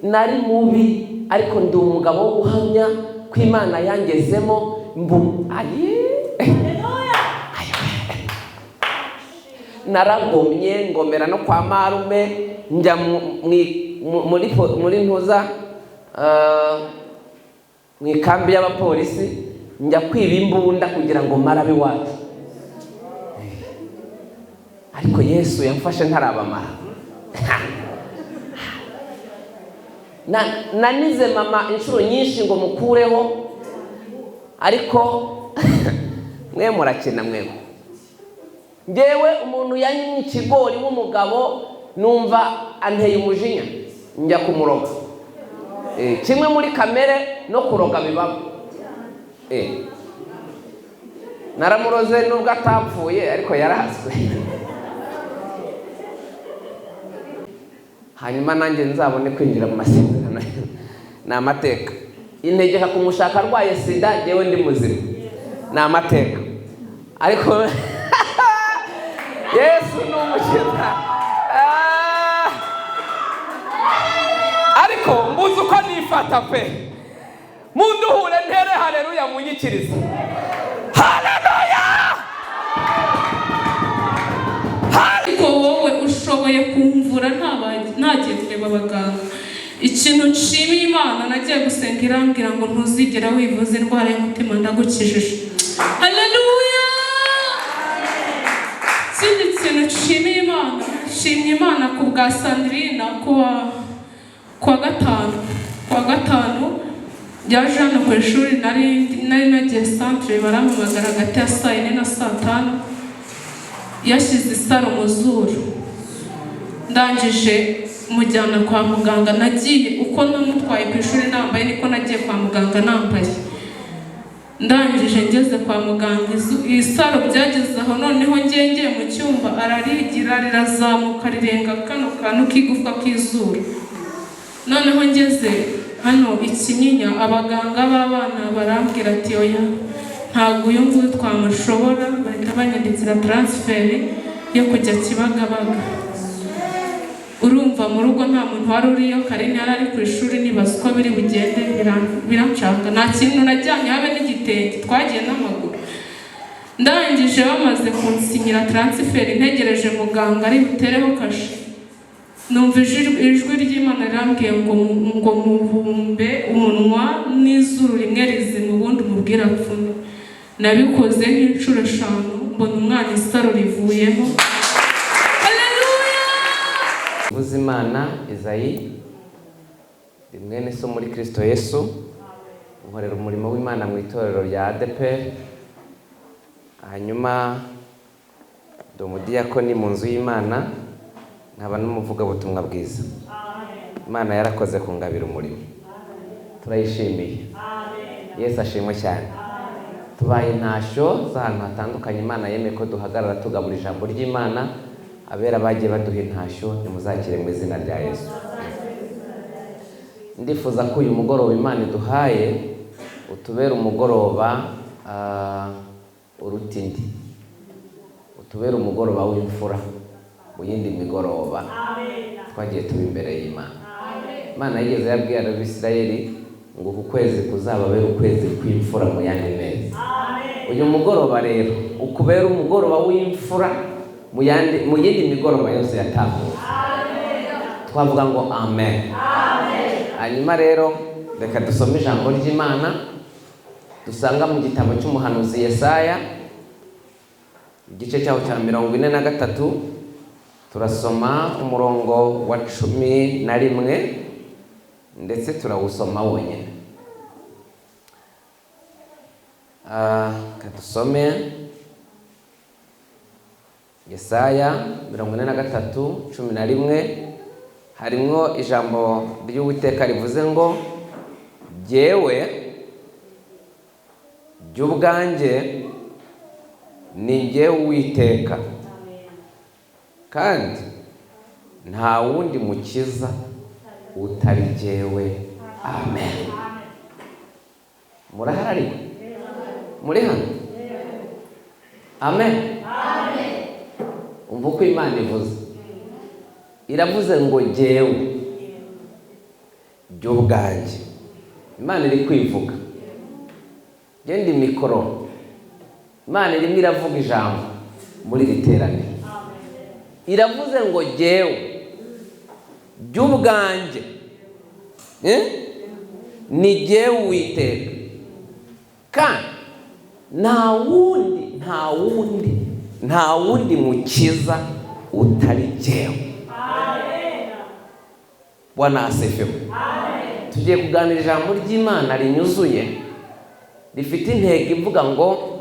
Nari mubi, ariko ndi umugabo wo guhamya ko Imana yangezemo mbu ayi. Naragomye, ngomera no kwa marume, njya muri ntuza, mu ikambi y'abapolisi, njya kwiba imbunda kugira ngo marabe iwacu. Ariko Yesu yamfashe ntarabamara. Nanize mama inshuro nyinshi ngo mukureho, ariko mwe murakina mwe. Ngewe umuntu yanyimye ikigori w'umugabo, numva anteye umujinya, njya kumuroga. Kimwe muri kamere no kuroga bibamo. Naramuroze nubwo atapfuye, ariko yarahaswe. Hanyuma nanjye nzabone kwinjira mu masezerano. Ni amateka. Integeka kumushaka arwaye sida, ngewe ndi muzima. Ni amateka. Ariko Yesu ni umukiza. Ariko mbuze uko nifata pe. Munduhure ntere haleluya, munyikirize. Haleluya! Ariko wowe ushoboye kumvura ntagiye kureba abaganga. Ikintu nshimiye Imana, nagiye gusenga irambwira ngo ntuzigera wivuza indwara y'umutima, ndagukijije. Haleluya! Ikindi kintu nshimiye Imana, nshimye Imana ku bwa Sandrine. Kuwa gatanu, kuwa gatanu yaje hano ku ishuri, nari nagiye centre, barampamagara hagati ya saa yine na saa tanu, yashyize isaro mu zuru. Ndangije mujyana kwa muganga. Nagiye uko namutwaye ku ishuri nambaye, niko nagiye kwa muganga nambaye. Ndangije ngeze kwa muganga, isaro byageze aho noneho ngengeye mu cyumba, ararigira rirazamuka rirenga kano kantu k'igufwa k'izuru. Noneho ngeze hano Ikinyinya, abaganga b'abana barambwira ati oya, ntabwo uyu nguyu twamushobora. Bahita banyandikira transfert yo kujya Kibagabaga. Urumva mu rugo nta muntu wari uriyo, Karine yari ari ku ishuri. Nibaza uko biri bugende, birancanga. Nta kintu najyanye, habe n'igitenge, twagiye n'amaguru. Ndangije bamaze kunsinyira transfert, ntegereje muganga ari butereho kashe, numva ijwi ry'Imana rirambwiye ngo mubumbe umunwa n'izuru rimwe rizima, ubundi umubwire apfume. Nabikoze nk'inshuro 5, mbona umwana isaro rivuyemo. Haleluya! Imana Izayi, ndi mwene so muri Kristo Yesu, nkorera umurimo w'Imana mu itorero rya ADEPR, hanyuma ndi umudiyakoni mu nzu y'Imana, nkaba n'umuvugabutumwa bwiza. Imana yarakoze kungabira umurimo, turayishimiye. Yesu ashimwe cyane. Tubaye intashyo z'ahantu hatandukanye. Imana yemeye ko duhagarara tugabura ijambo ry'Imana. Abera bagiye baduha intashyo, nimuzakire mu izina rya Yesu. Ndifuza ko uyu mugoroba Imana iduhaye utubera umugoroba uruta indi, utubera umugoroba w'imfura mu yindi migoroba twagiye tuba imbere y'Imana. Imana yigeze yabwiye Abisirayeli ngo uku kwezi kuzababera ukwezi kw'imfura mu yandi mezi. Uyu mugoroba rero ukubera umugoroba w'imfura mu yindi migoroba yose yatambutse. Twavuga ngo amen. Hanyuma rero reka dusome ijambo ry'Imana dusanga mu gitabo cy'umuhanuzi Yesaya, igice cyaho cya 43, turasoma umurongo wa 11, ndetse turawusoma wonyine. Reka dusome Yesaya 43:11. Harimwo ijambo ry'Uwiteka rivuze ngo jyewe jye ubwanjye ni jye Uwiteka, kandi nta wundi mukiza utari jyewe. Amen. Murahari? Muri hano? Amen. Umva uko Imana ivuze. Iravuze ngo jyewe. By'ubwanjye, Imana iri kwivuga, genda mikoro. Imana irimo iravuga ijambo muri iri teraniro, iravuze ngo jyewe by'ubwanjye ni jyewe Uwiteka, kandi nta wundi, nta wundi, nta wundi mukiza utari jyewe. Bwana asifiwe. Tugiye kuganira ijambo ry'Imana rinyuzuye, rifite intego ivuga ngo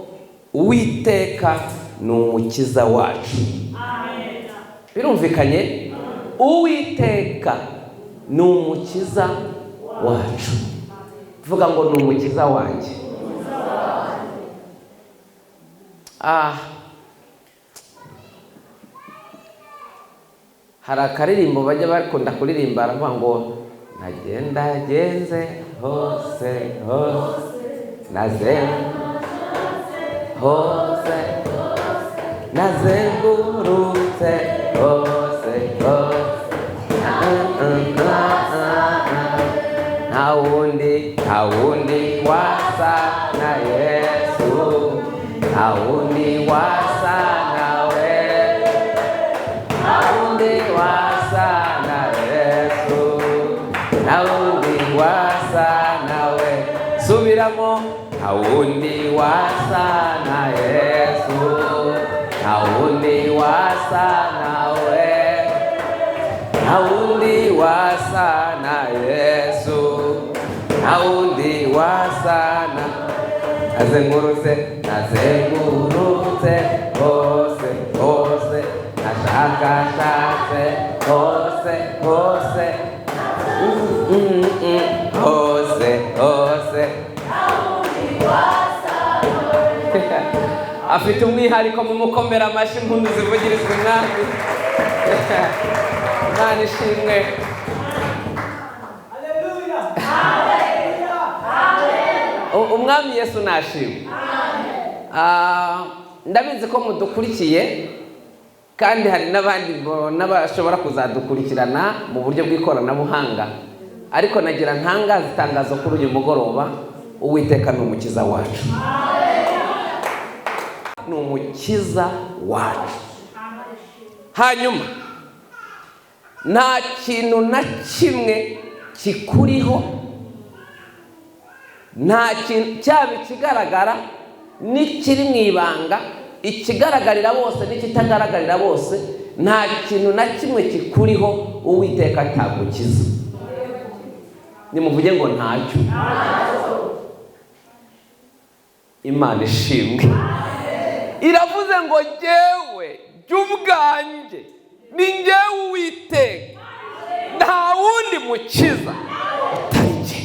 Uwiteka ni umukiza wacu. Birumvikanye, Uwiteka ni umukiza wacu. Vuga ngo ni umukiza wanjye. Hari akaririmbo bajya bakunda kuririmba, baravuga ngo nagenda genze hose hose, hose, nazengurutse hose hose, nta wundi, nta wundi wasa na Yesu, nta wundi wasa nawe, nta wundi wasa na Yesu, nta wundi wasa nawe. Subiramo, nta wundi wasa na Yesu, nta wundi wasa nawe, nta wundi wasa na Yesu, nta wundi wasa na. Nazengurutse, nazengurutse hose hose, nashakashatse hose hose, hose hose. Afite umwihariko mu mukomera amashyi, impundu zivugirizwa Umwami. Imana ishimwe. Umwami Yesu nashimwe. Ndabizi ko mudukurikiye, kandi hari n'abandi n'abashobora kuzadukurikirana mu buryo bw'ikoranabuhanga, ariko nagira ntangaza itangazo kuri uyu mugoroba: Uwiteka ni umukiza wacu, ni umukiza wacu. Hanyuma nta kintu na kimwe kikuriho, nta kintu cyaba ikigaragara n'ikiri mu ibanga, ikigaragarira bose n'ikitagaragarira bose, nta kintu na kimwe kikuriho Uwiteka atagukiza. Nimuvuge ngo ntacyo. Imana ishimwe. Iravuze ngo jyewe by'ubwanjye ni njyewe Uwiteka, nta wundi mukiza utari jye.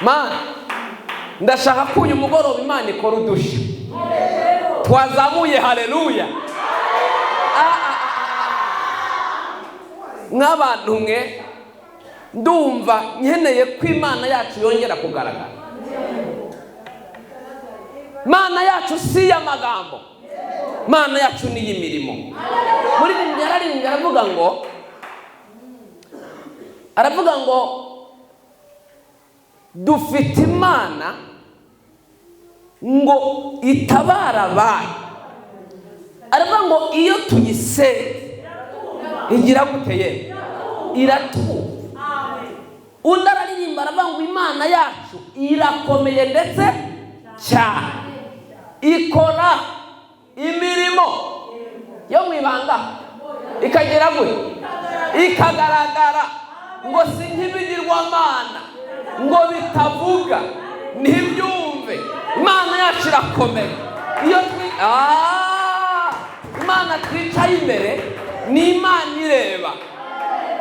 Mana, ndashaka ko uyu mugoroba Imana ikora udushya. Twazamuye haleluya. Nk'abantu mwe, ndumva nkeneye ko Imana yacu yongera kugaragara. Imana yacu si iy'amagambo, Imana yacu ni iy'imirimo. Muri Bibiliya yararirimbye aravuga ngo dufite Imana ngo itabara abayo. Aravuga ngo iyo tuyisenze igira gute ye? Iratwumva. Undi araririmba aravuga ngo Imana yacu irakomeye ndetse cyane, ikora imirimo yo mu ibanga ikagera gute? Ikagaragara. Ngo si nk'ibigirwamana ngo bitavuga ntibyumve. Imana yacu irakomeye. Iyo Imana twicaye imbere ni Imana ireba.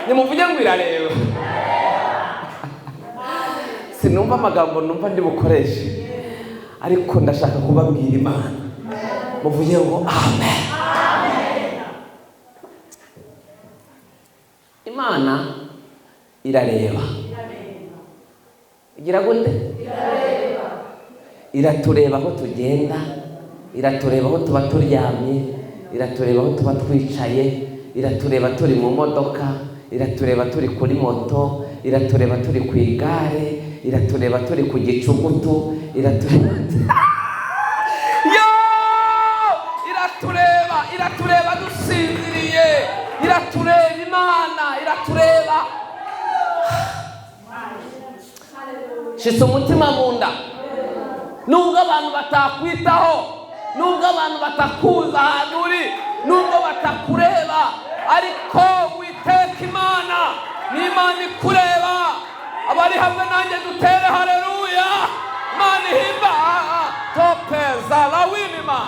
Nimuvuge ngo irareba. Sinumva amagambo numva ndi bukoreshe, ariko ndashaka kubabwira Imana. Muvuge ngo amen. Imana irareba. Igira gute? Iratureba aho tugenda, iratureba aho tuba turyamye, iratureba aho tuba twicaye, iratureba turi mu modoka, iratureba turi kuri moto, Iratureba turi ku igare, iratureba turi ku gicugutu, iratureba. Yo! Iratureba, iratureba dusinziriye, iratureba. Imana iratureba. Shitse umutima mu nda. Nubwo abantu batakwitaho, nubwo abantu batakuza ahantu uri, nubwo batakureba, ariko witeka Imana ni Imana ikureba. Abari hamwe nanjye dutere haleluya. Imana ihimba topeza lawinima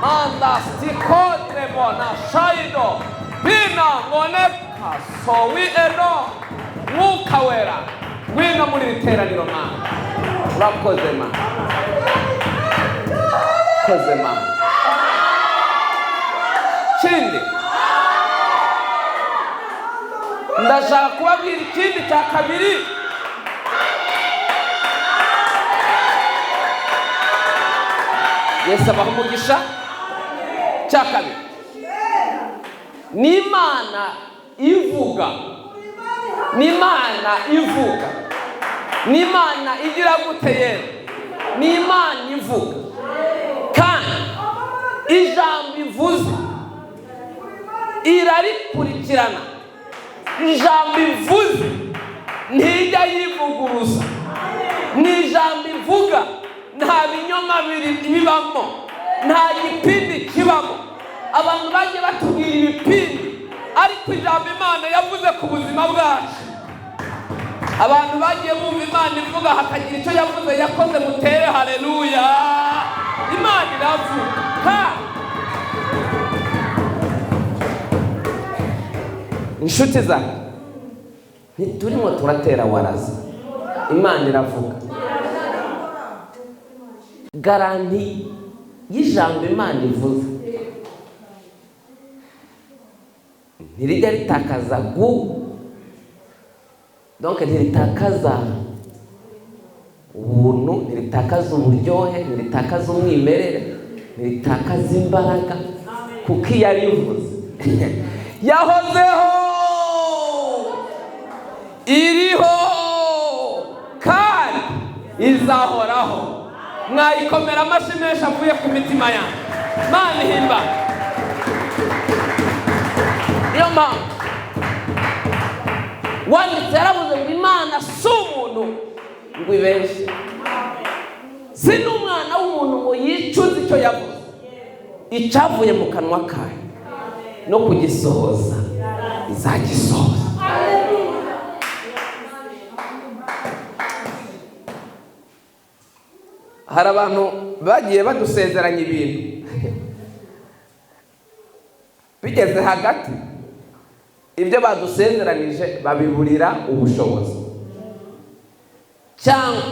manda stikodremo na shaido bina ngoneka sowi eno. Mwuka Wera, ngwino muri iri teraniro. Mana, urakoze. Mana, koze. Mana, kindi ndashaka kubabwira, ikindi cya kabiri. Yesu abaha umugisha. Cya kabiri ni Imana ivuga, ni Imana ivuga, ni Imana igira gute? Yewe, ni Imana ivuga, kandi ijambo ivuze irarikurikirana. Ijambo ivuze ntijya yivuguruza. Ni ijambo ivuga, nta binyoma bibamo, nta gipindi kibamo. Abantu bagiye batubwira ibipindi, ariko ijambo Imana yavuze ku buzima bwacu, abantu bagiye bumva Imana ivuga, hakagira icyo yavuze yakoze, mutere haleluya. Imana iravuga. Inshuti zanjye, ntiturimo turatera waraza. Imana iravuga. Garantie y'ijambo Imana ivuze, ntirijya ritakaza gu, donc ntiritakaza ubuntu, ntiritakaza uburyohe, ntiritakaza umwimerere, ntiritakaza imbaraga, kuko iyo arivuze yahozeho, iriho, kandi izahoraho. Mwayikomera amashyi menshi avuye ku mitima yanyu. Mana ihimba. Niyo mpamvu wanditse yaravuze ngo Imana si umuntu ngo ibeshye, si n'umwana w'umuntu ngo yicuze icyo yavuze. Icyavuye mu kanwa kayo no kugisohoza izagisohoza. Hari abantu bagiye badusezeranya ibintu, bigeze hagati ibyo badusezeranije babiburira ubushobozi, cyangwa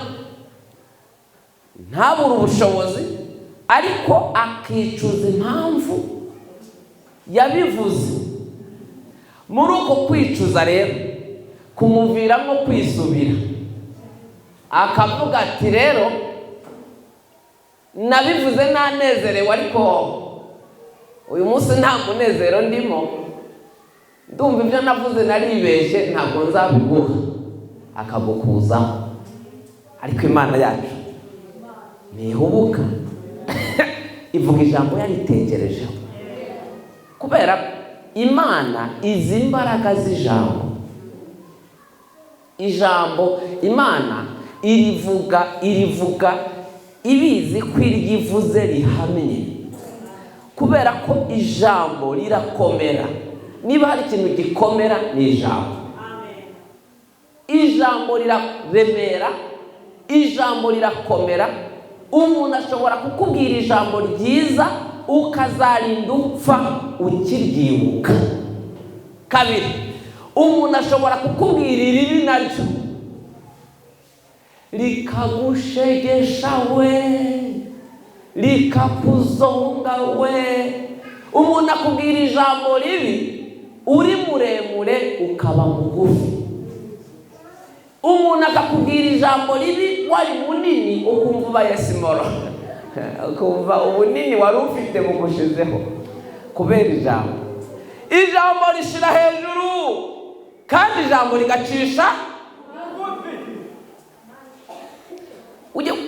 ntabure ubushobozi ariko akicuza impamvu yabivuze. Muri uko kwicuza rero kumuviramo kwisubira, akavuga ati: "Rero nabivuze nanezerewe, ariko uyu munsi nta munezero ndimo. Ndumva ibyo navuze naribeshye, ntabwo nzabiguha." Akagukuzaho. Ariko Imana yacu ntihubuka, ivuga ijambo yaritekerejeho, kubera ko Imana izi imbaraga z'ijambo. Ijambo Imana irivuga, irivuga ibizi ko iryo ivuze rihamye, kubera ko ijambo rirakomera. Niba hari ikintu gikomera ni ijambo. Ijambo riraremera, ijambo rirakomera. Umuntu ashobora kukubwira ijambo ryiza, ukazarinda upfa ukiryibuka. Kabiri, umuntu ashobora kukubwira iribi, naryo rikagushegesha we, rikakuzonga we. Umuntu akubwira ijambo ribi, uri muremure ukaba mugufi. Umuntu akakubwira ijambo ribi, wari munini ukumva ubaye small, ukumva ubunini wari ufite bugushizeho kubera ijambo. Ijambo rishira hejuru, kandi ijambo rigacisha.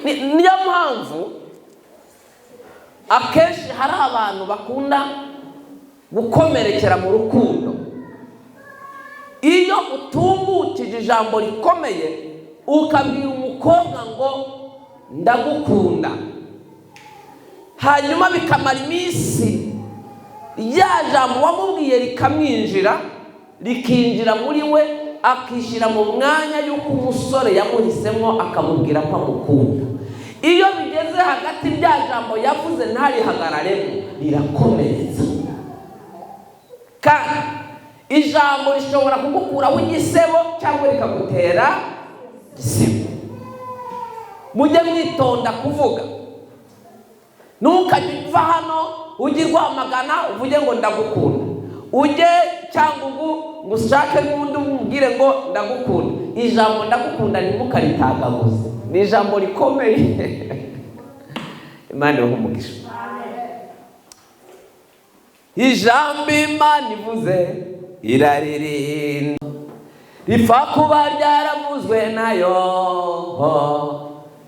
Niyo mpamvu akenshi hari abantu bakunda gukomerekera mu rukundo. Iyo utungukije ijambo rikomeye ukabwira umukobwa ngo ndagukunda, hanyuma bikamara iminsi rya jambo wamubwiye rikamwinjira, rikinjira muri we, akishyira mu mwanya y'uko umusore yamuhisemo akamubwira ko amukunda. Iyo bigeze hagati rya jambo yavuze ntarihagararemo, rirakomeretsa. Kandi ijambo rishobora kugukuraho igisebo cyangwa rikagutera igisebo. Mujye mwitonda kuvuga. Ntukajye uva hano ujye Rwamagana uvuge ngo ndagukunda, ujye Cyangugu ngo ushake n'undi umubwire ngo ndagukunda. Ijambo ndagukunda ntimukaritagaguze, ni ijambo rikomeye. Imana ibahe umugisha. Ijambo Imana ivuze iraririnda, ripfa kuba ryaravuzwe nayo,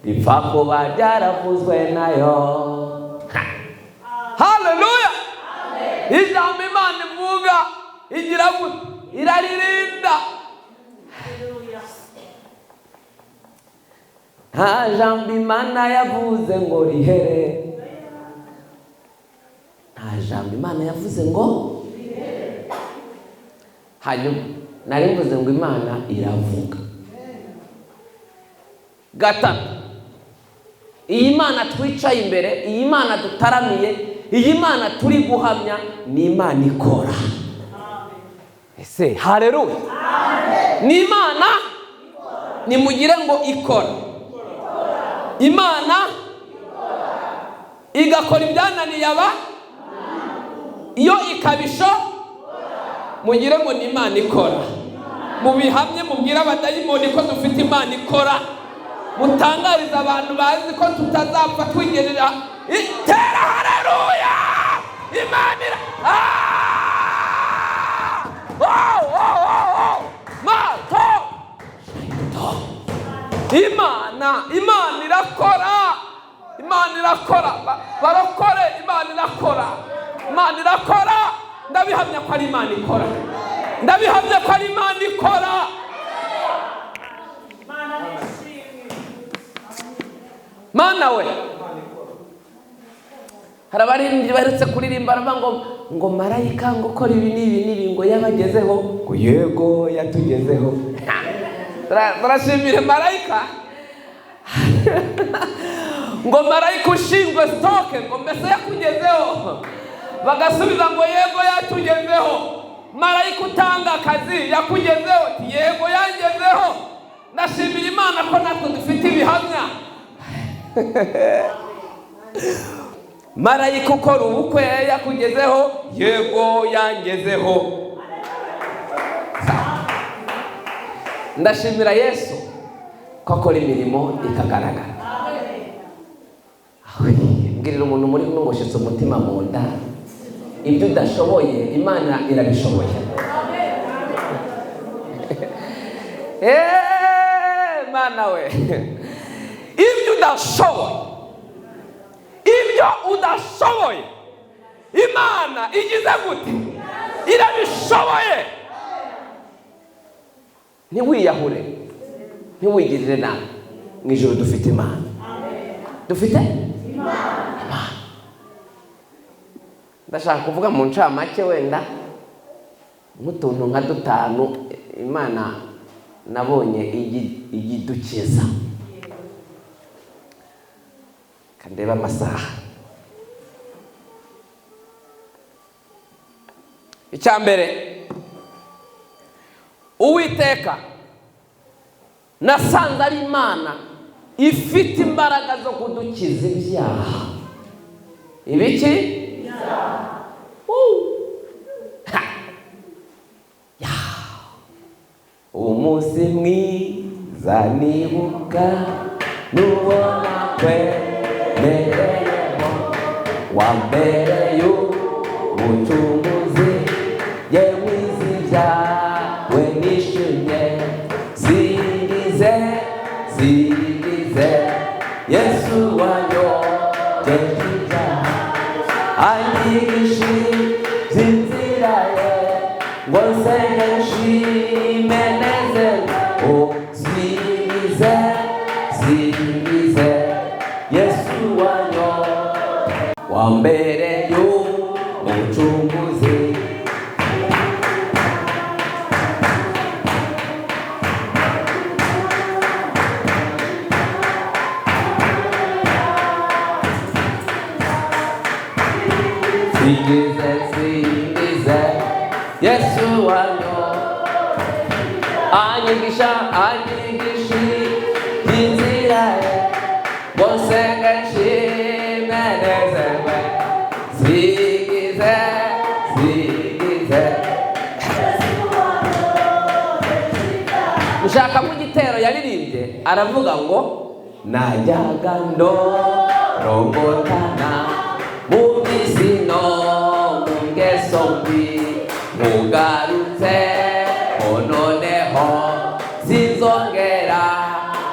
ripfa kuba ryaravuzwe nayo. Haleluya! Ijambo Imana ivuga igira gute? Iraririnda. Nta jambo Imana yavuze ngo rihere, nta jambo Imana yavuze ngo rihere. Hanyuma nari mvuze ngo Imana iravuga. Gatatu, iyi Mana twicaye imbere, iyi Mana dutaramiye, iyi Mana turi guhamya ni Imana ikora. Ese haleluya! Ni Imana, nimugire ngo ikora. Imana igakora ibyananiye aba, iyo ikabisho, mugire ngo ni Imana ikora. Mubihamye, mubwire abadayimoni ko dufite Imana ikora. Mutangariza abantu bazi ko tutazapfa twigerera. Itera haleluya! Imana ira Imana, Imana irakora. Imana irakora. Barokore, Imana irakora. Imana irakora. Ndabihamya ko ari Imana ikora. Ndabihamya ko ari Imana ikora. Mana we, hari abaririmbyi baherutse kuririmba baravuga ngo ngo marayika ngo ukora ibi n'ibi n'ibi ngo yabagezeho, ngo yego yatugezeho. Turashimire marayika ngo marayika ushinzwe sitoke ngo mbese yakugezeho, bagasubiza ngo yego yatugezeho. Marayika utanga akazi yakugezeho, yego yangezeho. Ndashimira Imana ko natwe dufite ibihamya. Marayika ukora ubukwe yakugezeho, yego yangezeho. Ndashimira Yesu ko akora imirimo ikagaragara. Mbwirira umuntu muri kumwe ngo shitse umutima mu nda, ibyo udashoboye Imana irabishoboye. Mana we, ibyo udashoboye, ibyo udashoboye Imana igize gute? Irabishoboye. Ntiwiyahure, ntiwigirire nabi. Mu ijuru dufite Imana. Dufite Imana. Ndashaka kuvuga mu ncamake wenda nk'utuntu nka dutanu Imana nabonye igidukiza. Kandeba amasaha. Icya mbere, Uwiteka nasanze ari Imana ifite imbaraga zo kudukiza ibyaha. Ibiki? Umunsi mwiza nibuka nubona kwemereyemo wa mbere y'ubucunguzi, yewe ibyawe nishimye, zingize zingize Yesu wanyogeje ibyaha, anyigisha iby'inzira ye, ngo nsenge nshime nezerwe. Oh, singize, singize Yesu wanyogeje, wa mbere y'umucunguzi. Singize, singize Yesu wanyo, anyigisha, anyigisha inzira ye, ngo nsenge nshime nezerwe. Singize, singize. Mushakamo igitero yaririmbye, aravuga ngo najyaga ndorongotana mu by'isi no mu ngeso mbi, nkugarutse noneho sinzongera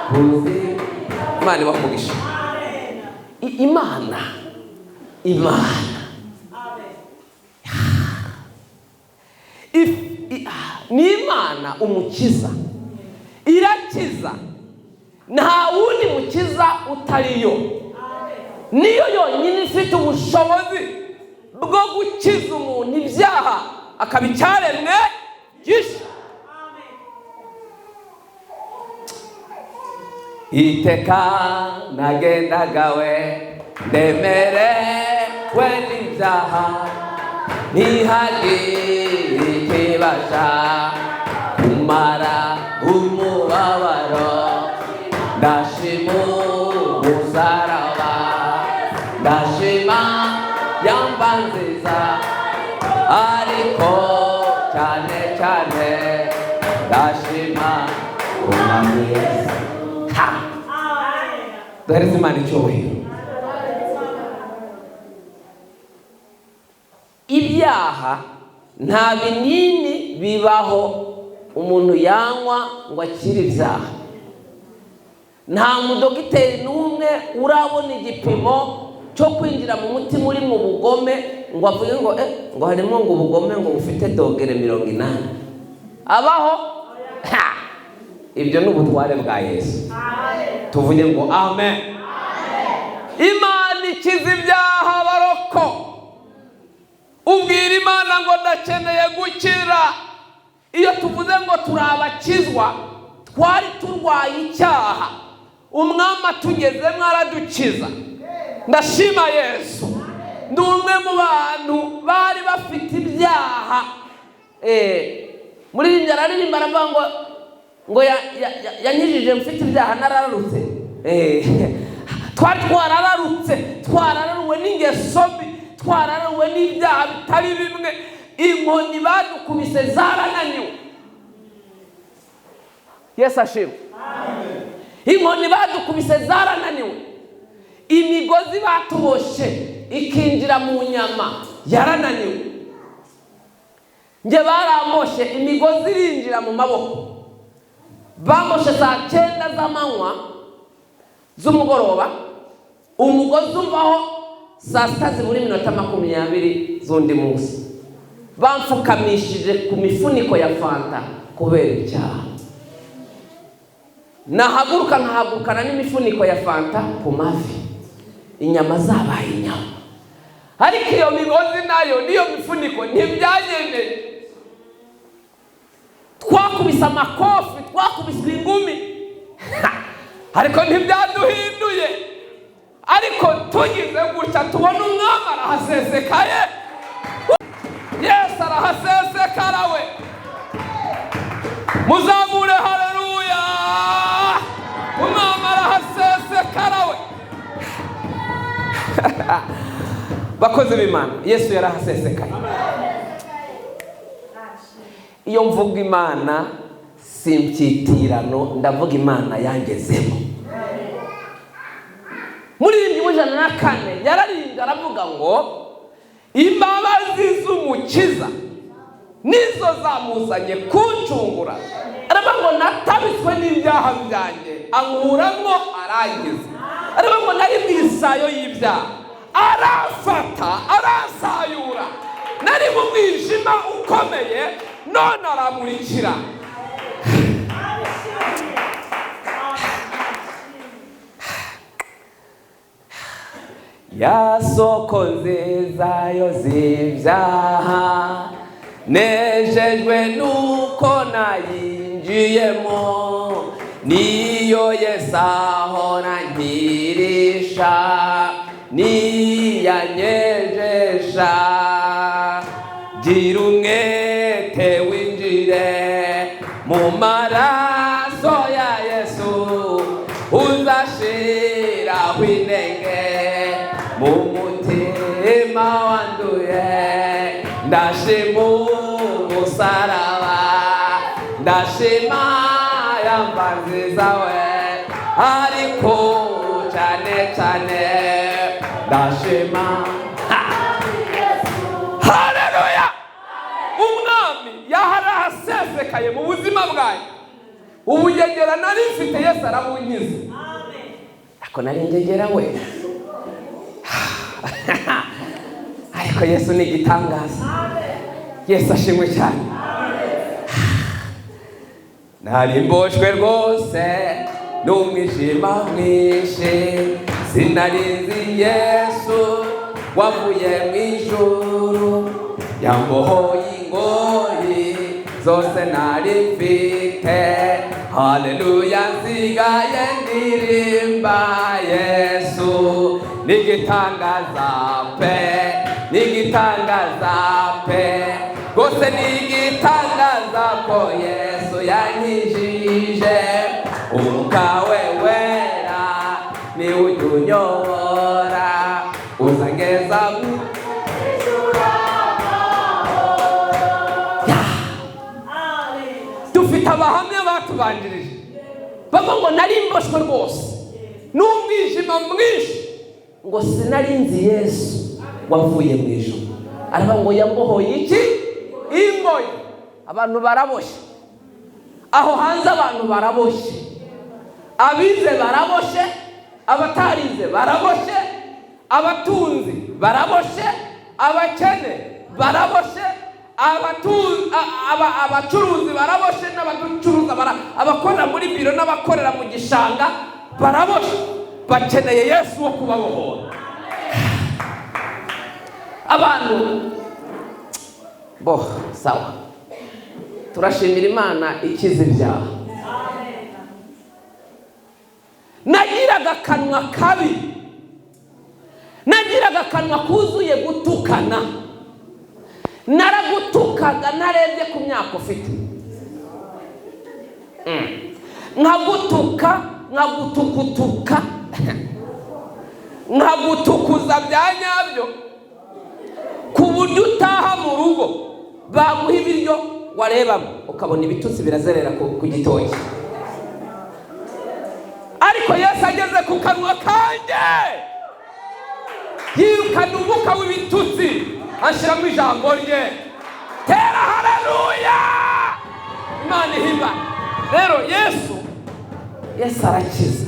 kuzi. Imana ibahe umugisha. Imana, Imana ni Imana umukiza, irakiza, nta wundi mukiza utariyo. Niyo yonyine ifite ubushobozi bwo gukiza umuntu ibyaha akaba icyaremwe gishya. Iteka nagendaga we ndemerewe n'ibyaha, ntihagire ikibasha kumara umubabaro. Ndashima umusaraba, ndashima yamba nziza, ariko cyane cyane ndashima Umwami Yesu. Ha! Duhereze Imana icyubahiro. Ibyaha nta binini bibaho umuntu yanywa ngo akire ibyaha. Nta mudogiteri n'umwe urabona igipimo cyo kwinjira mu mutima uri mu bugome ngo avuge ngo ngo harimo ngo ubugome ngo bufite dogere 80. Abaho? Ha! Ibyo ni ubutware bwa Yesu. Tuvuge ngo amen. Imana ikiza ibyaha baroko. Ubwira Imana ngo ndakeneye gukira. Iyo tuvuze ngo turabakizwa, twari turwaye icyaha, umwami atugezemo aradukiza. Ndashima Yesu. Ndi umwe mu bantu bari bafite ibyaha. Muri araririmba aravuga ngo yanyijije mfite ibyaha narararutse. Twari twarararutse, twarararuwe n'ingeso mbi, twarararuwe n'ibyaha bitari bimwe. Inkoni badukubise zarananiwe. Yesu ashimwe. Inkoni badukubise zarananiwe, imigozi batuboshe ikinjira mu nyama yarananiwe. Nge baramboshe imigozi irinjira mu maboko. Bamboshe saa 9 z'amanywa z'umugoroba, umugozi uvaho saa 6 zibura iminota 20 z'undi munsi. Bamfukamishije ku mifuniko ya fanta kubera icyaha. Nahaguruka nkahagurukana n'imifuniko ya fanta ku mavi, inyama zabaye inyama. Ariko iyo migozi nayo niyo mifuniko ntibyagendeye. Twakubise amakofi, twakubise ingumi, ariko ntibyaduhinduye. Ariko tugize gutya tubona umwami arahasesekaye. Yesu arahasesekara we. Muzamure haleluya. Umwami arahasesekara we. Bakozi b'Imana, Yesu yarahasesekaye. Iyo mvuga Imana simpyitirano, ndavuga Imana yangezemo. Muri 104 yararimbye aravuga ngo imbabazi z'umukiza nizo zamuzanye kuncungura. Aravuga ngo natabitswe n'ibyaha byanjye, ankuramo arangiza. Ariko ngo nari mu isayo y'ibyaha, arafata aransayura. Nari mu mwijima ukomeye, none aramurikira. Ya soko nziza yoza ibyaha, nejejwe nuko nayinjiyemo, niyo Yesu ahora nkirisha, niyanyejesha. Gira umwete winjire mu maraso ya Yesu, uzashiraho inenge mu mutima wanduye. Ndashima umusaraba, ndashima yamba nziza we, ariko cyane cyane ndashima. Haleluya! Umwami yaharahasesekaye mu buzima bwanjye. Ubugegera nari mfite Yesu arabunkiza. Ako nari ngegera we. Ariko Yesu ni igitangaza. Yesu ashimwe cyane. Nari mboshwe rwose n'umwijima mwinshi, sinari nzi Yesu wavuye mu ijuru, yambohoye ingoyi zose nari mfite. Haleluya, nsigaye ndirimba Yesu, n'igitangaza pe, n'igitangaza pe, rwose n'igitangaza ko Yesu yankijije. Umwuka we wera niwe ujya unyobora, uzangeza mu Dufite abahamya batubanjirije bavuga ngo nari mboshwe rwose n'umwijima mwinshi, ngo sinari nzi Yesu wavuye mu ijuru. Aravuga ngo yambohoye iki? Ingoyi. Abantu baraboshye aho hanze, abantu baraboshye, abize baraboshye, abatarize baraboshye, abatunzi baraboshye, abakene baraboshye, abacuruzi baraboshye, n'abacuruza, abakorera muri biro n'abakorera mu gishanga baraboshye. Bakeneye Yesu wo kubabohora. Abantu bo sawa, turashimira Imana ikiza ibyaha. Nagiraga akanwa kabi, nagiraga akanwa kuzuye gutukana, naragutukaga narebye ku myaka ufite, nkagutuka, nkagutukutuka, nkagutukuza bya nyabyo, ku buryo utaha mu rugo baguha ibiryo warebamo ukabona ibitutsi birazerera ku gitoki. Ariko Yesu ageze ku kanwa kanjye, yirukana umwuka w'ibitutsi, ashyiramo ijambo rye. Tera haleluya! Imana ihimba. Rero Yesu arakiza.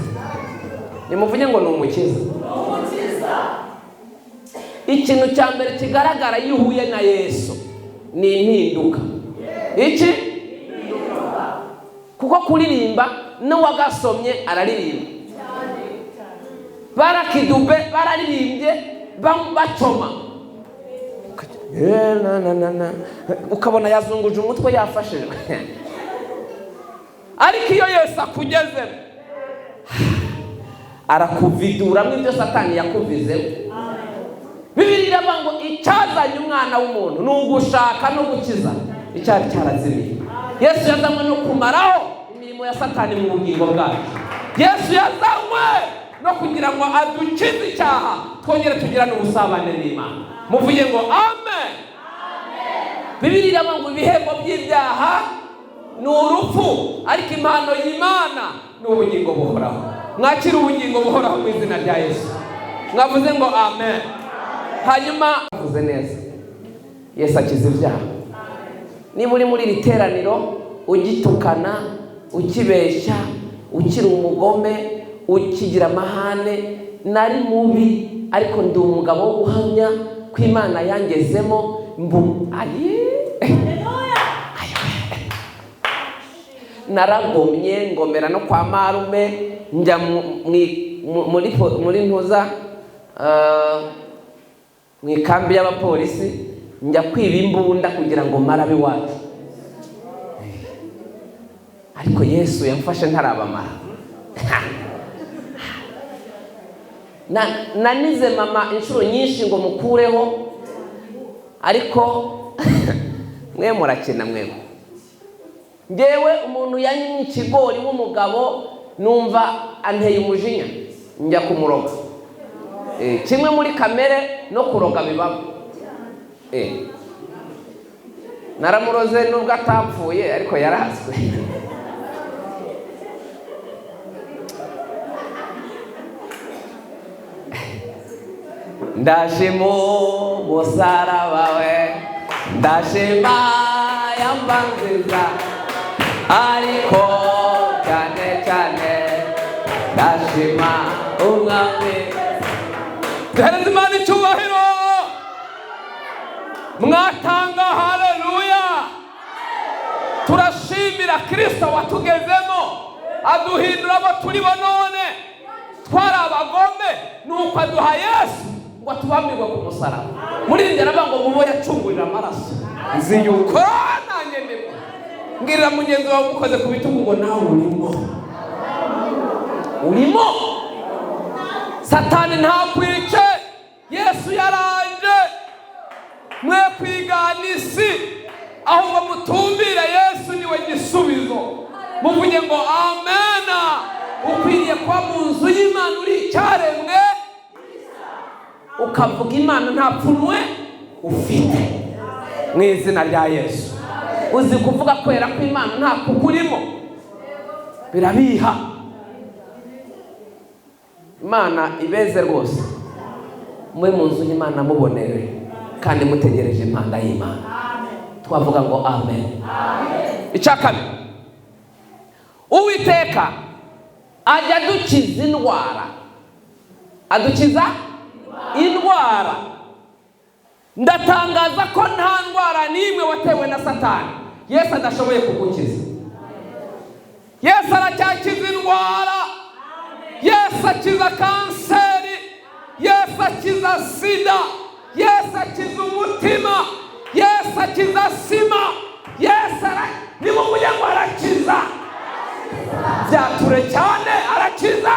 Nimuvuge ngo ni umukiza. Ikintu cya mbere kigaragara iyo uhuye na Yesu ni impinduka. Iki? Kuko kuririmba n'uwagasomye araririmba. Barakidube bararirimbye bacoma, ukabona yazunguje umutwe yafashijwe. Ariko iyo Yesu akugezemo arakuviduramo ibyo Satani yakuvizemo. Bibiliya iravuga ngo icyazanye umwana w'umuntu ni ugushaka no gukiza icyari cyarazimiye. Yesu yazanywe no kumaraho imirimo ya Satani mu bugingo bwacu. Yesu yazanywe no kugira ngo adukize icyaha, twongere tugirane ubusabane n'Imana. Muvuge ngo amen. Bibiliya iravuga ngo ibihembo by'ibyaha ni urupfu, ariko impano y'Imana ni ubugingo buhoraho. Mwakire ubugingo buhoraho mu izina rya Yesu. Mwavuze ngo amen. Hanyuma avuze neza, Yesu akiza ibyaha. Niba uri muri iri teraniro ugitukana, ukibeshya, ukiri umugome, Ukigira amahane, nari mubi, ariko ndi umugabo wo guhamya ko Imana yangezemo. Mbu ayi, naragomye, ngomera no kwa marume, njya muri ntuza, mu ikambi y'abapolisi, njya kwiba imbunda kugira ngo marabe iwacu. Ariko Yesu yamfashe ntarabamara. Nanize mama inshuro nyinshi ngo mukureho, ariko mwe murakina mwe. Ngewe umuntu yanyimye ikigori w'umugabo, numva anteye umujinya, njya kumuroga. Kimwe muri kamere no kuroga bibamo. Naramuroze nubwo atapfuye, ariko yarahaswe. Ndashima umusaraba we, ndashima yamba nziza, ariko cyane cyane ndashima umwami. Duhereze Imana icyubahiro, mwatanga haleluya. Turashimira Kristo watugezemo, aduhindura abo turi bo none. Twari abagome, nuko aduha Yesu ngo atubambirwe ku musaraba. Muri njye aravuga ngo mubo yacungurira amaraso, nzi yuko nanjye ndimo. Mbwirira mugenzi wawe umukoze ku bitugu ngo nawe urimo, urimo. Satani ntakwice, Yesu yaranje. Mwe kwigana isi, ahubwo mutumbire Yesu, niwe gisubizo. Muvuge ngo amena. Ukwiriye kuba mu nzu y'Imana uri icyaremwe, ukavuga Imana nta pfunwe ufite, mu izina rya Yesu. Uzi kuvuga kwera kw'Imana nta kukurimo, birabiha. Imana ibeze rwose, mube mu nzu y'Imana mubonewe kandi mutegereje impanda y'Imana. Twavuga ngo amen. Icya kabiri, Uwiteka ajya adukiza indwara, adukiza indwara. Ndatangaza ko nta ndwara n'imwe watewe na Satani Yesu adashoboye kugukiza. Yesu aracyakiza indwara, Yesu akiza kanseri, Yesu akiza sida, Yesu akiza umutima, Yesu akiza sima, Yesu nimuvuge ngo arakiza. Byature cyane, arakiza.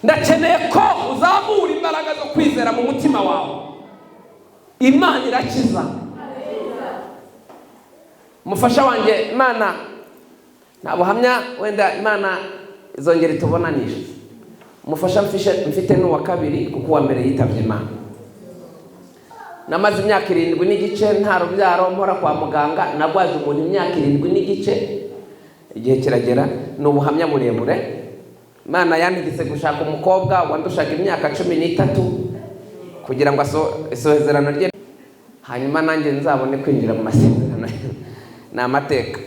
Ndakeneye ko uzamura imbaraga zo kwizera mu mutima wawe. Imana irakiza. Umufasha wanjye Imana nta buhamya, wenda Imana izongera itubonanisha. Umufasha mfite n'uwa kabiri, kuko uwa mbere yitabye Imana. Namaze imyaka 7.5 nta rubyaro, mpora kwa muganga. Nagwaje umuntu imyaka 7.5, igihe kiragera. Ni ubuhamya burebure. Imana yantegetse gushaka umukobwa wandushaga imyaka 13 kugira ngo isezerano rye, hanyuma nanjye nzabone kwinjira mu masezerano. Ni amateka.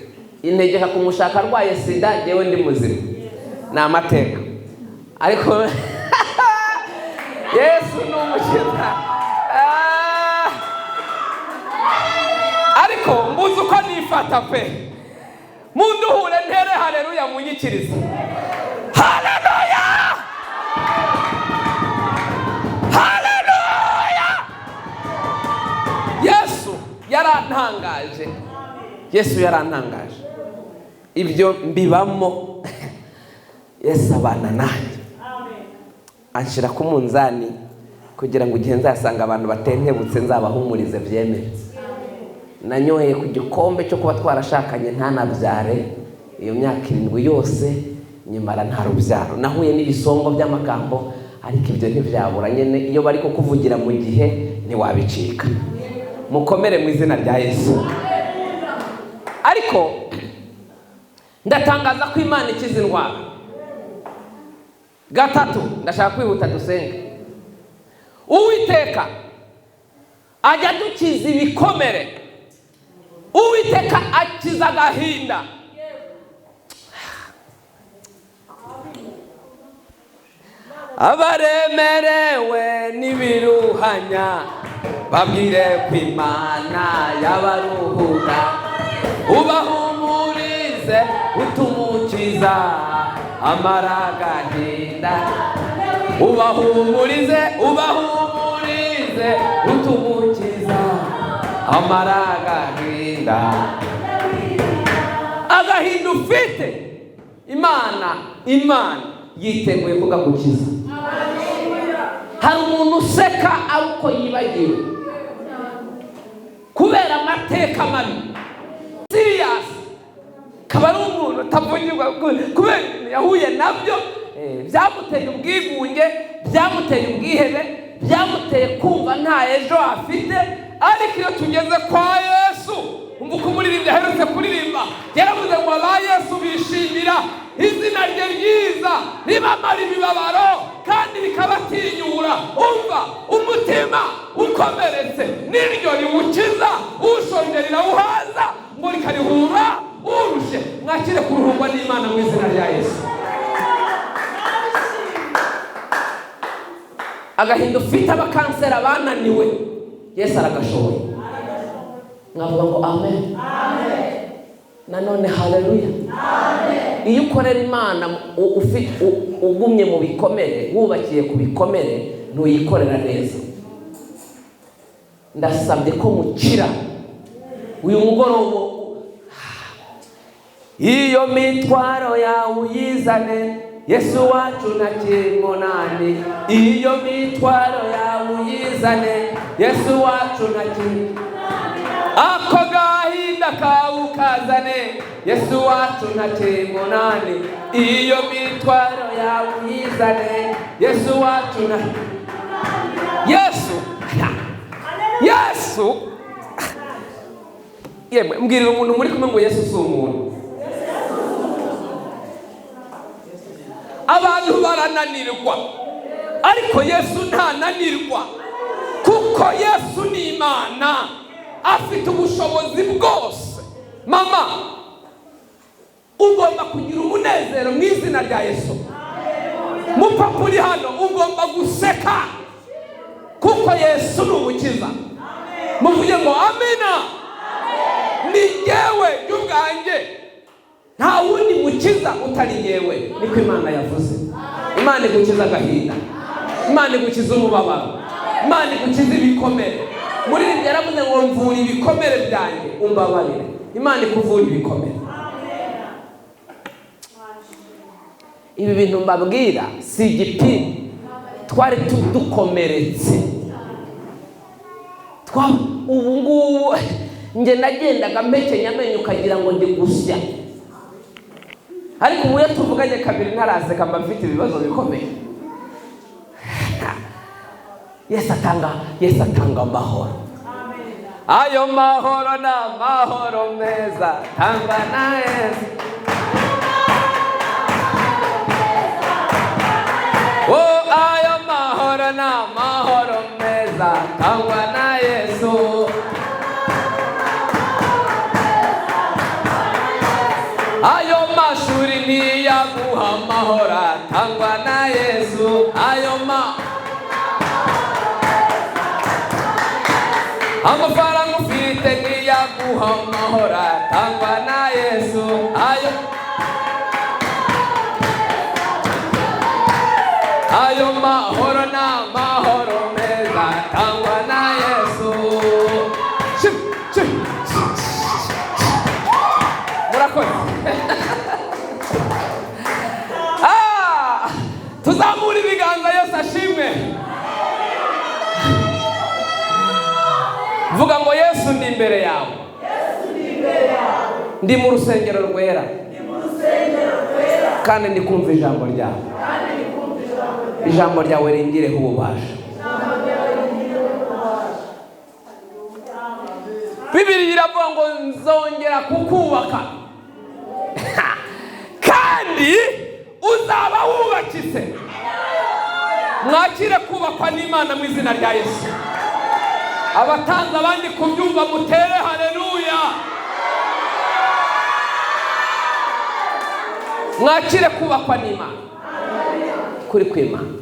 Integeka kumushaka arwaye sida, njyewe ndi muzima. Ni amateka. Ariko Yesu ni umukiza. Ariko mbuze uko nifata pe, munduhure ntere haleluya, munyikirize haleluya, haleluya. Yesu yarantangaje, Yesu yarantangaje, ibyo mbibamo. Yesu abana nanjye, anshyira ku munzani kugira ngo igihe nzasanga abantu batentebutse nzabahumurize byemere. Nanyoye ku gikombe cyo kuba twarashakanye ntanabyare, iyo myaka 7 yose nyimara nta rubyaro. Nahuye n'ibisongo by'amagambo, ariko ibyo ntibyabura nyene, iyo bari kukuvugira mu gihe ntiwabicika. Mukomere mu izina rya Yesu. Ariko ndatangaza ko Imana ikiza indwara. Gatatu, ndashaka kwihuta dusenge. Uwiteka ajya adukiza ibikomere, Uwiteka akiza agahinda. Abaremerewe n'ibiruhanya babwire ko Imana yabaruhura, ubahumurize utumukiza amara agahinda, ubahumurize ubahumurize utumukiza amara agahinda. Agahinda ufite, Imana yiteguye kugagukiza. Hari umuntu useka ariko yibagiwe kubera amateka mabi serious, kaba ari umuntu utavugirwa kubera yahuye nabyo, byamuteye ubwigunge, byamuteye ubwihebe, byamuteye kumva nta ejo afite. Ariko iyo tugeze kwa Yesu, umva uko umuririmbyi aherutse kuririmba, yaravuze ngo aba Yesu bishimira izina rye ryiza ribamara imibabaro kandi rikabatinyura. Umva umutima ukomeretse niryo riwukiza, ushonje rirawuhaza, ngo rikarihura urushe. Mwakire kuruhurwa n'Imana mu izina rya Yesu. Agahinda ufite, abakansera bananiwe, Yesu aragashoboye. Mwavuga ngo amen. Nanone haleluya. Iyo ukorera Imana ugumye mu bikomere, wubakiye ku bikomere, ntuyikorera neza. Ndasabye ko mukira uyu mugoroba. Iyo mitwaro yawe uyizane, Yesu wacu ntakimunani. Iyo mitwaro yawe uyizane, Yesu wacu ntakimunani. Ako gahinda kawe ukazane, Yesu wacu ntakimunani. Iyo mitwaro yawe uyizane, Yesu wacu na Yesu. Yesu yemwe, mbwirira umuntu muri kumwe ngo Yesu si umuntu. Abantu barananirwa, ariko Yesu ntananirwa, kuko Yesu ni Imana, afite ubushobozi bwose. Mama, ugomba kugira umunezero mu izina rya Yesu. Mupapa uri hano, ugomba guseka kuko Yesu ni umukiza. Muvuge ngo amina. Ni jyewe ubwanjye, nta wundi mukiza utari jyewe, niko Imana yavuze. Imana igukiza agahinda, Imana igukiza umubabaro, Imana igukiza ibikomere. Muri ibi yaravuze ngo mvura ibikomere byanjye umbabarire. Imana ikuvura ibikomere. Ibi bintu mbabwira si igipimo, twari dukomeretse. Ubu ngubu nge nagendaga mpekenya amenyo ukagira ngo ndi gusya, ariko ubu iyo tuvuganye kabiri ntaraseka mba mfite ibibazo bikomeye. Yesu atanga amahoro. Ayo mahoro ni amahoro meza tangwa na Yesu. Oh, ayo mahoro ni amahoro meza tangwa na Yesu. Ayo mashuri ntiyaguha amahoro atangwa na Yesu. Ayo amafaranga ufite ntiyaguha amahoro atangwa na Yesu. Ayo mahoro ni amahoro meza atangwa na Yesu. Murakoze. Tuzamura ibiganza, Yesu ashimwe. Vuga ngo Yesu ndi imbere yawe, ndi mu rusengero rwera, kandi ndi kumva ijambo ryawe. Ijambo ryawe ringireho ububasha. Bibiliya iravuga ngo nzongera kukubaka kandi uzaba wubakitse. Mwakire kubakwa n'Imana mu izina rya Yesu. Abatanze abandi kubyumva mutere haleluya. Mwakire kubakwa n'Imana, kuri kw'Imana.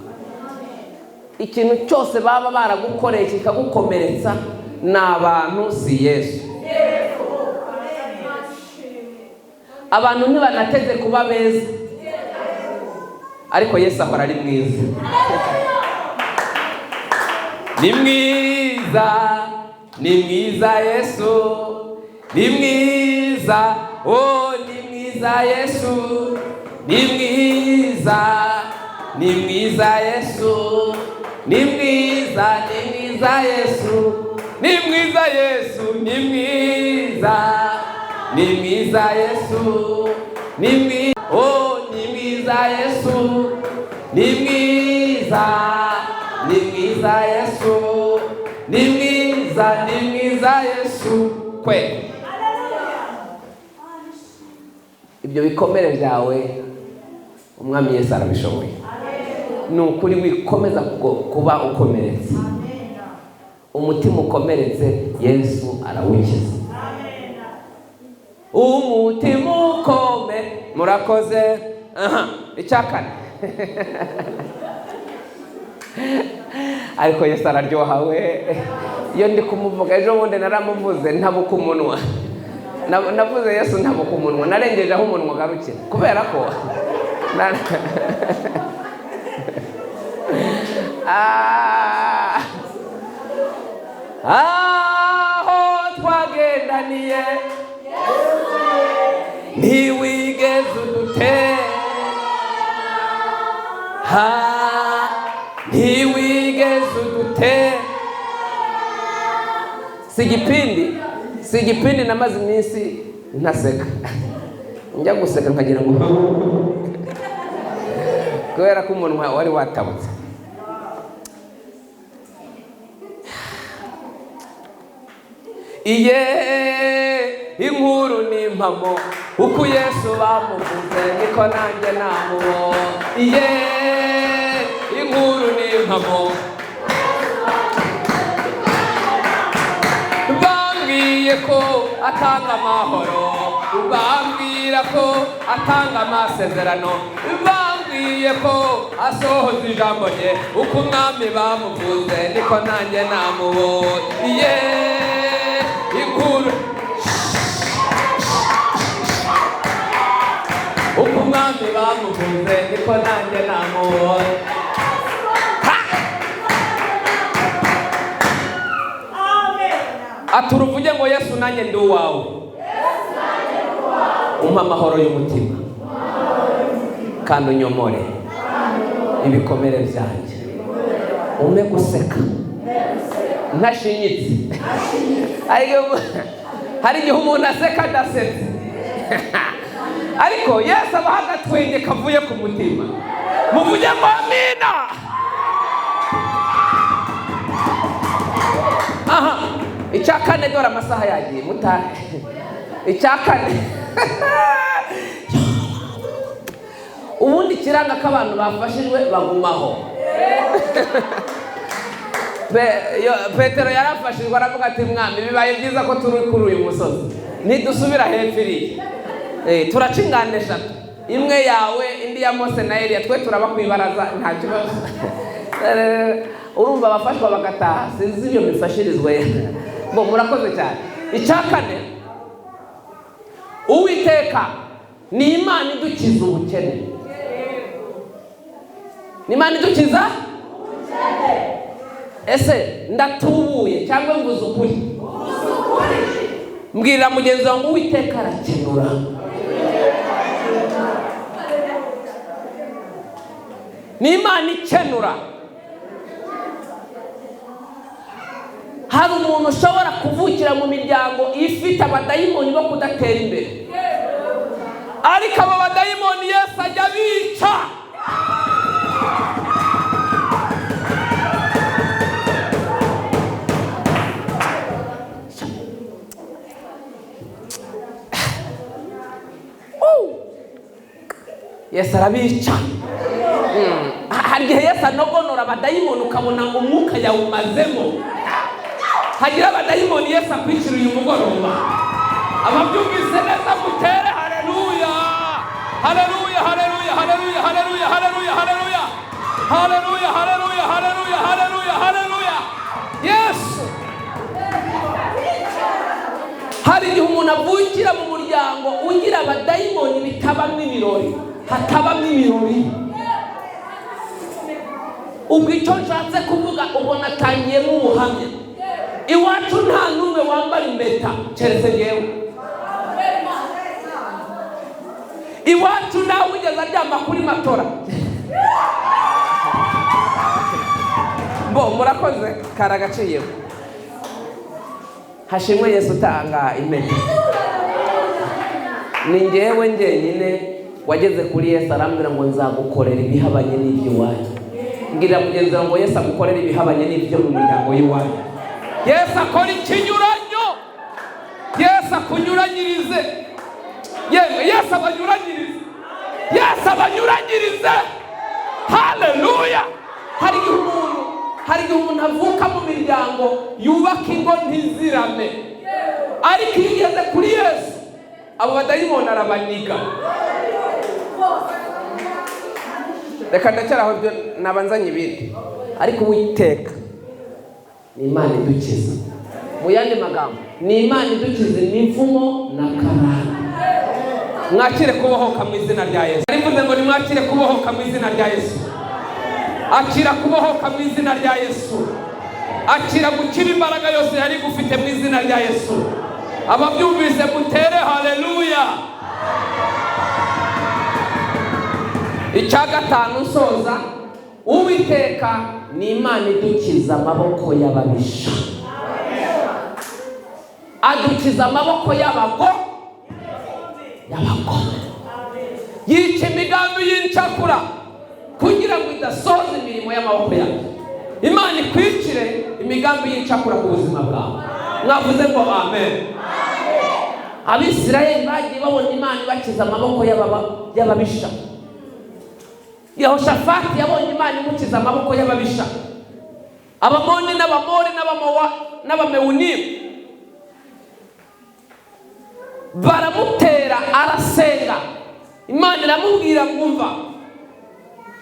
Ikintu cyose baba baragukoreye kikagukomeretsa ni abantu, si Yesu. Abantu ntibanateze kuba beza, ariko Yesu ahora ari mwiza. Ni mwiza, ni mwiza Yesu, ni mwiza, oh ni mwiza Yesu, ni mwiza, ni mwiza Yesu, ni mwiza, ni mwiza Yesu, ni mwiza Yesu, ni mwiza, ni mwiza Yesu, ni mwiza, oh ni mwiza Yesu, ni mwiza, ni mwiza Yesu, ni mwiza, ni mwiza Yesu. Kwe ibyo bikomere byawe Umwami Yesu arabishoboye. Ni ukuri wikomeza kuba ukomeretse, umutima ukomeretse Yesu arawukiza. Umutima ukome. Murakoze. Aha, icya kane. Ariko Yesu araryoha we. Iyo ndi kumuvuga, ejo bundi naramuvuze ntabuka umunwa. Navuze Yesu ntabuka umunwa, narengeje aho umunwa ugarukira, kubera ko aho twagendaniye ntiwigeze udutera, ntiwigeze udutera. Si igipindi namaze iminsi ntaseka, njya guseka nkagira ngo kubera ko umunwa wari watabutse. Iye inkuru ni impamo, uko Yesu bamuvuze niko nanjye namubonye. Iye inkuru ni impamo, bambwiye ko atanga amahoro, bambwira ko atanga amasezerano, bambwiye ko asohoza ijambo rye, uko Umwami bamuvuze niko nanjye namubonye. Iye inkuru, uko Umwami bamuvuze niko nanjye namubonye. Aturuvuge ngo Yesu nanjye ndi uwawe, umpa amahoro y'umutima kandi unyomore ibikomere byanjye, umpe guseka ntashinyitse. Hari igihe umuntu aseka adasetse, ariko Yesu abaha agatwenge kavuye ku mutima. Muvuge ngo amina. Aha, icya kane, dore amasaha yagiye mutahe. Icya kane, ubundi kiranga ko abantu bafashijwe bagumaho. Petero yarafashijwe aravuga ati Mwami, bibaye byiza ko turi kuri uyu musozi, ntidusubira hepfo iriya, turaca inganda eshatu, imwe yawe indi ya Mose na Eliya, twe turaba ku ibaraza nta kibazo. Urumva abafashwa bagataha, sinzi ibyo bifashirizwe. Bo murakoze cyane. Icya kane, Uwiteka ni Imana idukiza ubukene. Ni Imana idukiza ubukene. Ese ndatubuye cyangwa mvuze ukuri? Mbwirira mugenzi wawe ngo Uwiteka arakenura. Ni Imana ikenura. Hari umuntu ushobora kuvukira mu miryango ifite abadayimoni bo kudatera imbere, ariko abo badayimoni Yesu ajya abica. Yesu arabica. Hari igihe Yesu anogonora abadayimoni ukabona umwuka yawumazemo. Hagira abadayimoni Yesu akwicira uyu mugoroba. Ababyumvise neza mutere haleluya, haleluya, haleluya, haleluya, haleluya, haleluya, haleluya, haleluya, haleluya, haleluya, haleluya. umuntu avukira mu muryango ugira abadayimoni bitabamo ibirori, hatabamo ibirori. Ubwo icyo nshatse kuvuga, ubona atangiyemo ubuhamya. Iwacu nta n'umwe wambara impeta keretse njyewe. Iwacu ntawe ugeze aryama kuri matora. Bo murakoze, karagaciyeho. Hashimwe Yesu utanga impeta. Ni njyewe njyenyine wageze kuri Yesu arambwira ngo nzagukorera ibihabanye n'iby'iwanyu. Mbwira mugenzi wawe ngo Yesu agukorera ibihabanye n'ibyo mu muryango w'iwanyu. Yesu akora ikinyuranyo. Yesu akunyuranyirize. Yemwe Yesu abanyuranyirize. Yesu abanyuranyirize. Haleluya. Hari igihe umuntu avuka mu miryango yubaka ingo ntizirame, ariko iyo ugeze kuri Yesu abo badayimoni arabaniga. Reka ndacyari aho, ibyo nabanzanye ibindi, ariko Uwiteka ni Imana idukiza. Mu yandi magambo, ni Imana idukiza imivumo na karande. Mwakire kubohoka mu izina rya Yesu. Narivuze ngo nimwakire kubohoka mu izina rya Yesu. Akira kubohoka mu izina rya Yesu. Akira gukira imbaraga yose yari igufite mu izina rya Yesu. Ababyumvise mutere haleluya. Icya gatanu nsoza, Uwiteka ni Imana idukiza amaboko y'ababisha. Adukiza amaboko y'abagome. Yica imigambi y'incakura kugira ngo idasohoza imirimo y'amaboko yawe. Imana ikwicire imigambi y'incakura ku buzima bwawe. Mwavuze ngo amen. Abisirayeli bagiye babona Imana ibakiza amaboko y'ababisha. Yehoshafati yabonye Imana imukiza amaboko y'ababisha. Abamoni n'Abamori n'Abamowa n'Abamewunimu baramutera, arasenga. Imana iramubwira ngo umva,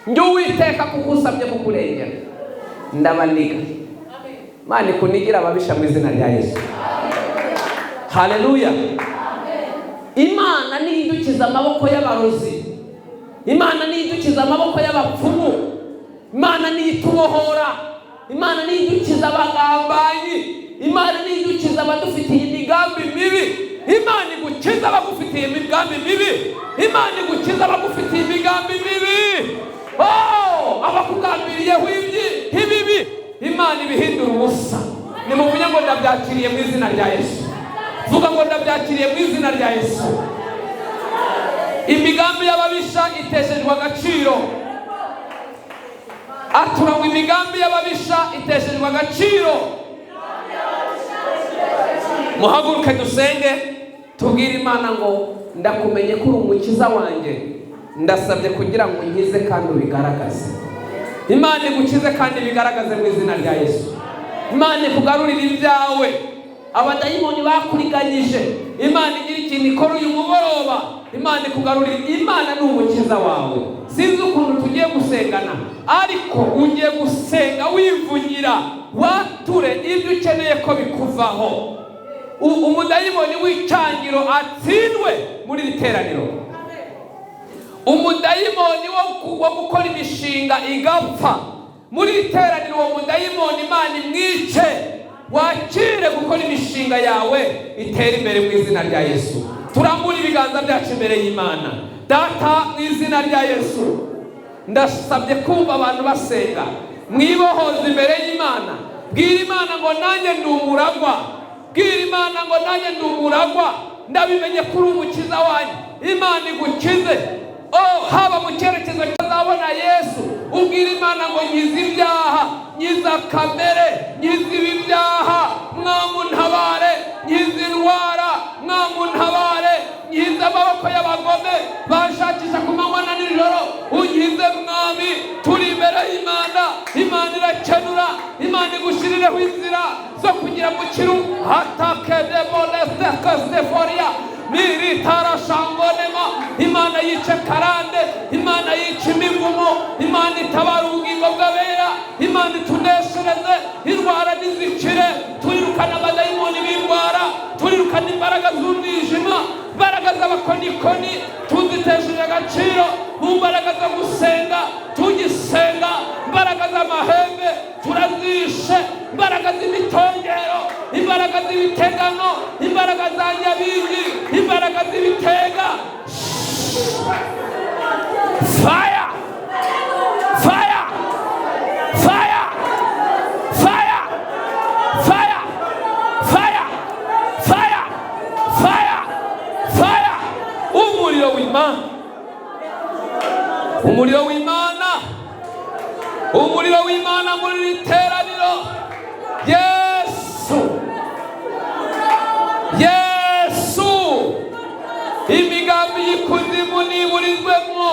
njye Uwiteka kuko usabye kukurengera ndabaniga. Imana ikunigira ababisha mu izina rya Yesu. Haleluya. Imana niyo idukiza amaboko y'abarozi. Imana niyo idukiza amaboko y'abapfumu. Imana niyo itubohora. Imana niyo idukiza abagambanyi. Imana niyo idukiza abadufitiye imigambi mibi. Imana igukiza abagufitiye imigambi mibi. Imana igukiza abagufitiye imigambi mibi. Oh, abakugambiriyeho ibibi, Imana ibihindura ubusa. Nimuvuge ngo ndabyakiriye mu izina rya Yesu. Vuga ngo ndabyakiriye mu izina rya Yesu. Imigambi y'ababisha iteshejwe agaciro. Atura ngo imigambi y'ababisha iteshejwe agaciro. Muhaguruke dusenge, tubwire Imana ngo ndakumenye ko uri umukiza wanjye, ndasabye kugira ngo unkize kandi ubigaragaze. Imana igukize kandi ibigaragaze mu izina rya Yesu. Imana ikugarurire ibyawe. Abadayimoni bakuriganyije, Imana igira ikintu ikora uyu mugoroba. Imana ikugarurire. Imana ni umukiza wawe. Sinzi ukuntu tugiye gusengana, ariko ugiye gusenga wivugira, wature ibyo ukeneye ko bikuvaho. Umudayimoni w'icyangiro atsindwe muri iri teraniro. Umudayimoni wo gukora imishinga igapfa muri iri teraniro, uwo mudayimoni Imana imwice. Wakire gukora imishinga yawe itere imbere mu izina rya Yesu. Turambure ibiganza byacu imbere y'Imana. Data, mu izina rya Yesu, ndasabye kumva abantu basenga. Mwibohoze imbere y'Imana. Bwira Imana ngo nanjye ndi umuragwa. Bwira Imana ngo nanjye ndi umuragwa. Ndabimenye kuri umukiza wanjye. Imana igukize. Oh, haba mu cyerekezo cyazabona Yesu. Ubwira Imana ngo nkize ibyaha, nkiza kamere, nkize ibyaha, mwamuntabare, nkize indwara, mwamuntabare, nkize amaboko y'abagome banshakisha ku manywa na nijoro, unkize mwami. Turi imbere y'Imana. Imana irakenura. Imana igushirireho inzira zo kugira mu kiru hatakedemolestekesteforia miritarashangonema. Imana yice karande, Imana yice imivumo, Imana itabara ubugingo bw'abera, Imana ituneshereze indwara n'izikire. Turirukana abadayimoni b'indwara, turirukana Imbaraga z'umwijima, imbaraga z'abakonikoni tuzitesheje agaciro. Mu mbaraga zo gusenga tugisenga, imbaraga z'amahembe turazishe, imbaraga z'imitongero, imbaraga z'ibitegano, imbaraga za nyabingi, imbaraga z'ibitega. Fire, fire, fire, fire, fire, fire, fire, fire, fire! Umuriro w'Imana, umuriro w'Imana, umuriro w'Imana muri iri teraniro. Yesu, Yesu! Imigambi y'ikuzimu niburizwemo,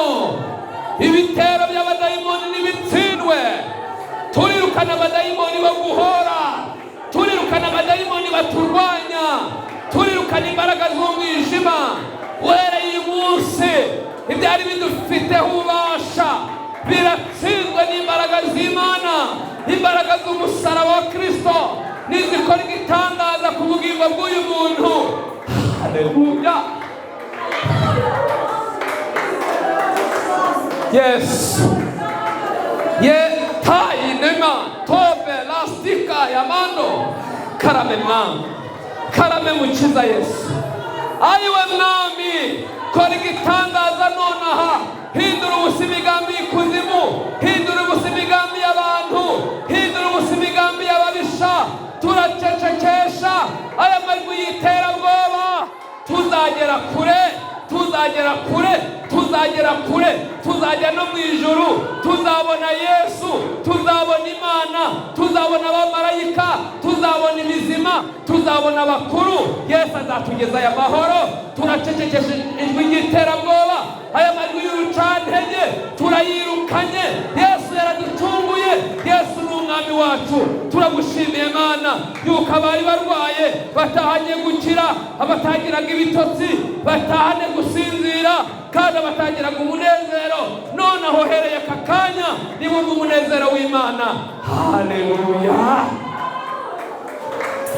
ibitero by'abadayimoni n'ibitsindwe. Turirukana abadayimoni bo guhora, turirukana abadayimoni baturwanya, turirukana imbaraga z'umwijima. Uhereye uyu munsi, ibyari bidufiteho ububasha biratsinzwe n'imbaraga z'Imana. Imbaraga z'umusaraba wa Kirisito nizikora igitangaza ku bugingo bw'uyu muntu. Haleluya! Yesu ye tayinema tobe lastika yamando. Karame Mwami, karame Mukiza Yesu. Ayiwe Mwami, kora igitangaza nonaha. Hindura ubusa imigambi y'ikuzimu, hindura ubusa imigambi y'abantu, hindura ubusa imigambi y'ababisha. Turacecekesha aya majwi y'iterabwoba. Tuzagera kure, tuzagera kure, tuzagera kure, tuzajya no mu ijuru, tuzabona Yesu, tuzabona Imana, tuzabona abamarayika, tuzabona imizima, tuzabona abakuru. Yesu azatugeza aya mahoro. Turacecekesha ijwi ry'iterabwoba, aya majwi y'urucantege turayirukanye. Yesu yaraducunguye, Yesu ni Umwami wacu. Turagushimiye Mana yuko abari barwaye batahanye gukira, abatagiraga ibitotsi batahane gusinzira, kandi abatagiraga umunezero noneho uhereye aka kanya nibumva umunezero w'Imana. Haleluya!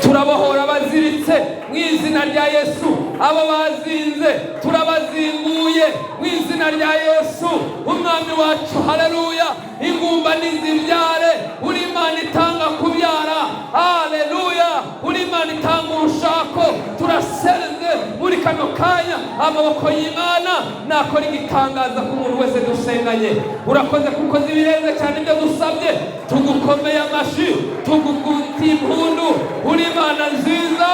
Turabohora abaziritse mu izina rya Yesu. Abo bazinze turabazinguye mu izina rya Yesu Umwami wacu. Haleluya! Ingumba nizibyare, uri Imana itanga kubyara. Haleluya! Uri Imana itanga urushako. Turasenze muri kano kanya, amaboko y'Imana nakora igitangaza ku muntu wese dusenganye. Urakoze kuko zibirenze cyane ibyo dusabye. Tugukomeye amashyi, tugukutiye impundu, uri Imana nziza.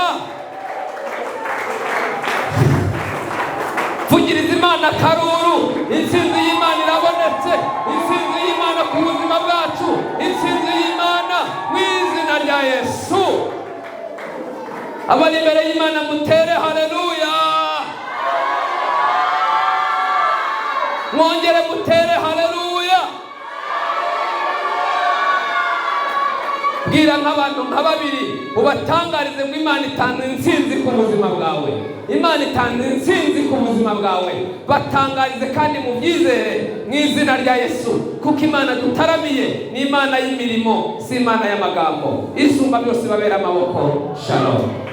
Vugiriza Imana akaruru! Intsinzi y'Imana irabonetse, intsinzi y'Imana ku buzima bwacu, intsinzi y'Imana mu izina rya Yesu. Abari imbere y'Imana mutere haleluya, mwongere mutere haleluya. Bwira nk'abantu nka babiri ubatangarize ngo Imana itanga intsinzi ku buzima bwawe, Imana itanga intsinzi ku buzima bwawe. Batangarize kandi mubyizere mu izina rya Yesu, kuko Imana dutaramiye ni Imana y'imirimo, si Imana y'amagambo. Isumba byose babera amaboko. Shalom.